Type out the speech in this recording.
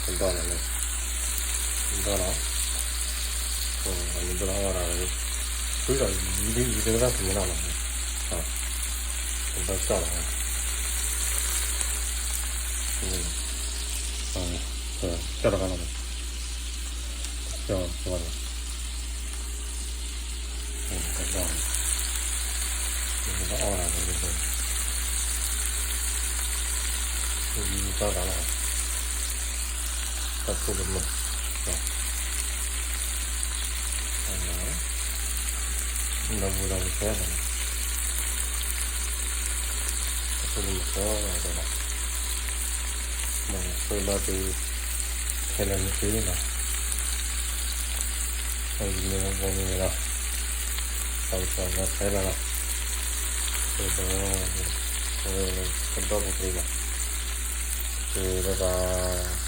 ကဒီၣ်လီၤန့ၣ်, ကဒီၣ်လီၤ, အန့ၣ်ဒိၣ်လီၤအီၣ်ဒၣ်, ဃုဒီး ယတဂၤတၢ်သမံနီၤလီၤ, ကဒီၣ်ကၠီၣ်လီၤ, ကၠီၣ်တဂၤလီၤ, ကၠီၣ်လီၤ, ကဒီၣ်လီၤ, အီၣ်ဒၣ်, ကၠီၣ်တဂၤလီၤ, တၢ်ဖိတမုၢ်, ဒီးပူၤဒီးပူၤဖဲလီၤ, တၢ်ဖိတမုၢ်ဖဲလီၤ, မ့ၢ်ဃုလီၤတုၤ ခဲလၢာ်မ့ၢ်တုၤလီၤ, အံၤမ့ၢ်ဝဲမ့ၢ်လီၤ, တၢ်ကစီၣ်လီၤဖဲလီၤလီၤ, ဒီး ကဒီၣ်ပူၤလီၤ, ကဘၣ်